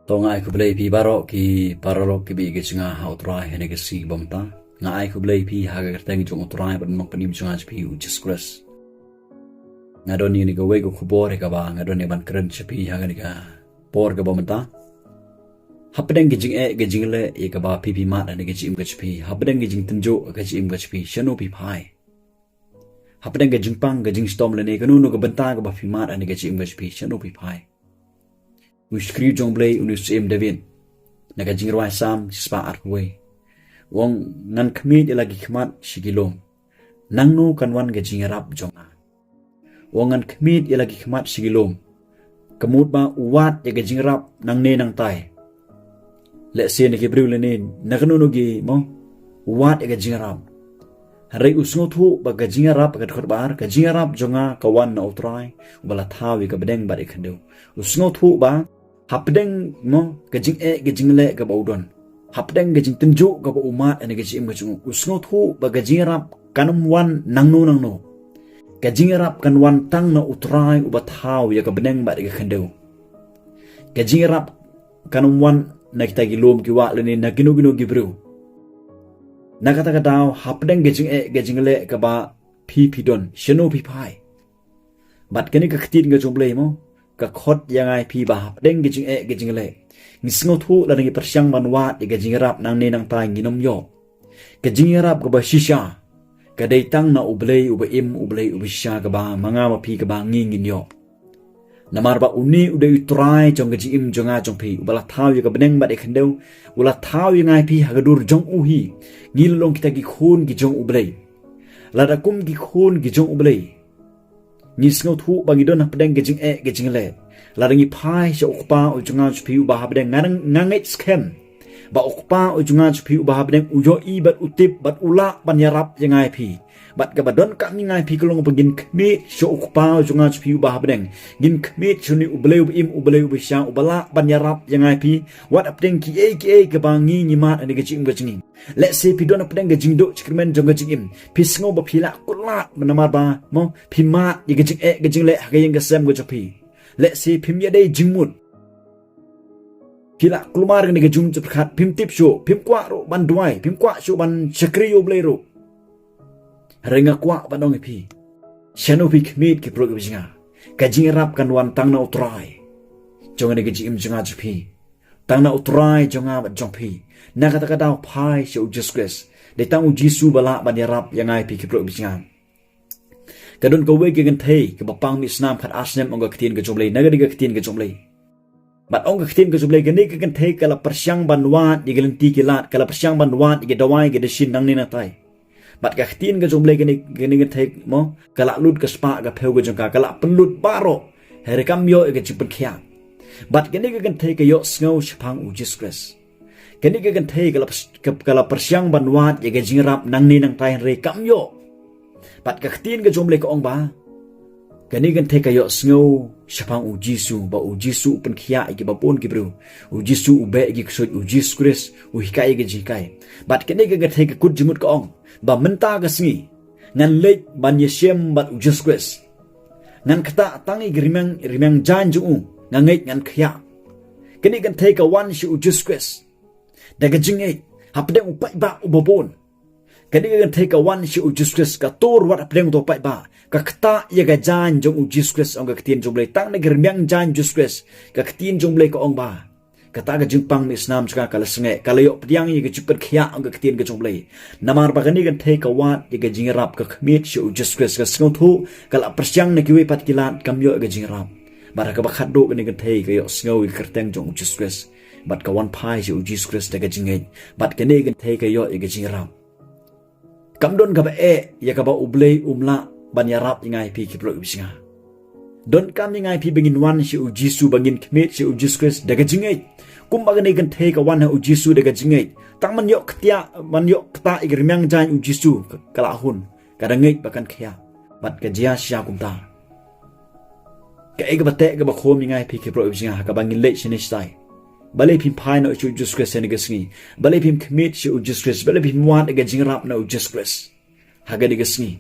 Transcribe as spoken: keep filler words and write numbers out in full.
To nga ai khublei phi baroh ki paralok ki baieit ki jong nga ha U Trai ha kane ka sngi ba mynta. Nga ai khublei phi ha ka kyrteng jong U Trai bad Nongpynim jong nga jong phi U Jisu Khrist. Nga don ïa kane ka wei ka khubor ïa kaba nga don ïa ban kren sha phi ha kane ka por kaba mynta. Hapdeng ka jingeh ka jingleh ïa kaba phi phi mad ha kane ka jingim ka jong phi, hapdeng ka jingtynjuh ka jingim ka jong phi, shano phi phai? Hapdeng ka jingpang ka jingshitom lane kano kano ka bynta kaba phi mad ha kane ka jingim ka jong phi, shano phi phai? U shakri jong U Blei, une u syiem David, na ka jingrwai Salm shispah arphew wei, u ong, ngan khmied ïa la ki khmat sha ki lum, nangno kan wan ka jingïarap jong nga? U ong, ngan khmied ïa la ki khmat sha ki lum. Ka mut ba u wad ïa ka jingïarap nangne nangtai. Lehse na ki briew lane na kano kano ki mo, u wad ïa ka jingïarap. Hynrei u sngewthuh ba ka jingïarap, ka dkhot ba ar, ka jingïarap jong nga ka wan na U Trai uba la thaw ïa ka bneng bad ïa ka khyndew. U sngewthuh ba hapdeng mo ka jingeh ka jingleh kaba u don, hapdeng ka jingtynjuh kaba u mad ha kane ka jingim ka jong u, u sngewthuh ba ka jingïarap kan ym wan nangno nangno. Ka jingïarap kan wan tang na U Trai uba thaw ïa ka bneng bad ïa ka khyndew. Ka jingïarap kan ym wan na kita ki lum ki wah lane na kino kino ki briew. Na kata ka daw, hapdeng ka jingeh ka jingleh kaba phi phi don, shano phi phai? Bad kane ka ktien ka jong U Blei mo, ka khot ïa nga ïa phi ba hapdeng ka jingeh ka jingleh, ngi sngewthuh lada ngi pyrshang ban wad ïa ka jingïarap nangne nangtai, ngin ym ïoh. Ka jingïarap kaba shisha ka dei tang na U Blei uba im, U Blei uba shisha, kaba ma nga ma phi, kaba ngi ngin ïoh. Namar ba une u dei U Trai jong ka jingim jong nga jong phi, uba la thaw ïa ka bneng bad ïa ka khyndew, u la thaw ïa nga ïa phi ha ka dur jong u hi. Ngi la long kita ki khun ki jong U Blei. Lada kum ki khun ki jong U Blei, ngi sngewthuh ba ngi don hapdeng ka jingeh ka jingleh, lada ngi phai sha U Kpa u jong nga jong phi uba ha bneng, nga, nga ngeit skhem ba U Kpa u jong nga jong phi uba ha bneng u ïohi bad u tip bad u lah ban ïarap ïa nga ïa phi. Bad kaba donkam ïa nga ïa phi ka long ba ngin khmied sha U Kpa u jong nga jong phi uba ha bneng. Ngin khmied sha une U Blei uba im, U Blei uba shisha, uba lah ban ïarap ïa nga ïa phi wat hapdeng kiei kiei kaba ngi ngi mad ha kane ka jingim ka jong ngi. Lehse phi don hapdeng ka jingduh jingkyrmen jong ka jingim, phi sngew ba phi la kutlad namar ba mo phi mad ïa ka jingeh ka jingleh ha ka ïing ka sem ka jong phi. Lehse phim ïadei jingmut, phi la kulmar kane ka jingmut jingpyrkhat, phim tip shuh, phim kwah ruh ban duwai, phim kwah shuh ban shakri ïa U Blei ruh. Hynrei nga kwah ban ong ïa phi, shano phi khmied ki paralok ki jong nga? Ka jingïarap kan wan tang na U Trai jong kane ka jingim jong nga jong phi, tang na U Trai jong nga bad jong phi. Na kata ka daw phai sha U Jisu Khrist. Dei tang U Jisu ba lah ban ïarap ïa nga ïa phi ki paralok ki jong nga. Ka don kawei ka kynthei kaba pang mih snam khatar snem, ong ka ktien ka jong U Blei, na ka dei ka ktien ka jong U Blei. Bad ong ka ktien ka jong U Blei, kane ka kynthei ka la pyrshang ban wad ïa ki lynti ki lad, ka la pyrshang ban wad ïa ki dawai ki dashin nangne nangtai. Bad ka ktien ka jong U Blei, kane, kane ka kynthei mo, ka la lut ka spah ka phew ka jong ka, ka la pynlut baroh, hynrei kam ïoh ïa ka jingpynkhiah. Bad kane ka kynthei ka ïohsngew shaphang U Jisu Khrist. Kane ka kynthei ka la, ka, ka la pyrshang ban wad ïa ka jingïarap nangne nangtai, hynrei kam ïoh. Bad ka ktien ka jong U Blei ka ong ba kane ka kynthei ka ïohsngew shaphang U Jisu, ba U Jisu u pynkhiah ïa kiba bun ki briew. U Jisu u beh ïa ki ksuid, U Jisu Khrist u hikai ïa ki jinghikai. Bad kane ka kynthei ka kut jingmut ka ong ba mynta ka sngi ngan leit ban ïashem bad U Jisu Khrist. Ngan ktah tang ïa ki rmiang, rmiang jaiñ jong u, nga ngeit ngan khiah. Kane ka kynthei ka wan sha U Jisu Khrist da ka jingngeit hapdeng u paidbah uba bun. Kane ka kynthei ka wan sha U Jisu Khrist, ka tur wat hapdeng uto u paidbah, ka ktah ïa ka jaiñ jong U Jisu Khrist, ong ka ktien jong U Blei, tang na ki rmiang jaiñ U Jisu Khrist. Ka ktien jong U Blei ka ong ba kata ka jingpang mih snam jong ka ka la sangeh, ka la ïoh pdiang ïa ka jingpynkhiah, ong ka ktien ka jong U Blei. Namar ba kane ka kynthei ka wad ïa ka jingïarap, ka khmied sha U Jisu Khrist, ka sngewthuh, ka la pyrshang na kiwei pat ki lad, kam ïoh ïa ka jingïarap. Bad ha kaba khatduh kane ka kynthei ka ïohsngew ïa ka kyrteng jong U Jisu Khrist bad ka wan phai sha U Jisu Khrist da ka jingngeit. Bad kane ka kynthei ka ïoh ïa ka jingïarap. Kam don kaba eh ïa kaba U Blei um lah ban ïarap ïa nga ïa phi ki paralok ki jong nga. Donkam ïa nga ïa phi ba ngin wan sha U Jisu, ba ngin khmied sha U Jisu Khrist da ka jingngeit. Kumba kane ka kynthei ka wan ha U Jisu da ka jingngeit. Tang ban ïoh ktah, ban ïoh ktah ïa ki rmiang jaiñ U Jisu, ka, ka la hun, ka da ngeit ba kan khiah. Bad ka jia shisha kumta. Kaei kaba teh kaba khum ïa nga ïa phi ki paralok ki jong nga, ha kaba ngin leit shane shatai? Balei phim phai noh sha U Jisu Khrist ha kane ka sngi? Balei phim khmied sha U Jisu Khrist? Balei phim wad ïa ka jingïarap na U Jisu Khrist ha kane ka sngi?